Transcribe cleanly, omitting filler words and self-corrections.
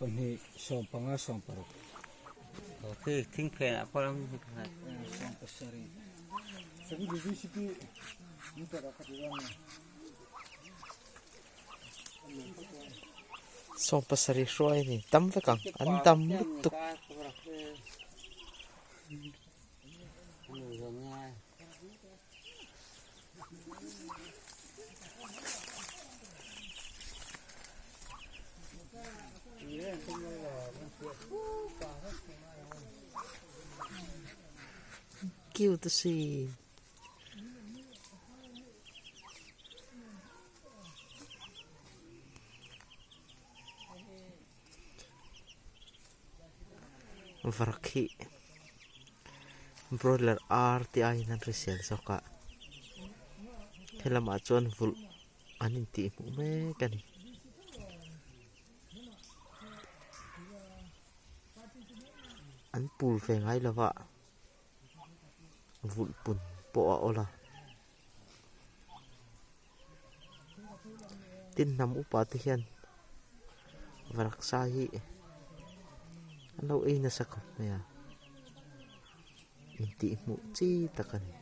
Pahnih sawm panga sawm paruk. Khi thing phen ah pawh lam hi pakhat. Sawm pasarih. Sawm pasarih hruai a ni tam vek ang an tam lutuk. Cute si. Varak hi broiler ar te aiin an hrisel zawk a helamah chuan vulh an intih hmuh mek a ni. An pul ve ngai lo va vulh pun pawh a awl a tin hnam upa te hian varaksa hi an lo ei nasa khawp mai a intih hmuh chi tak a ni.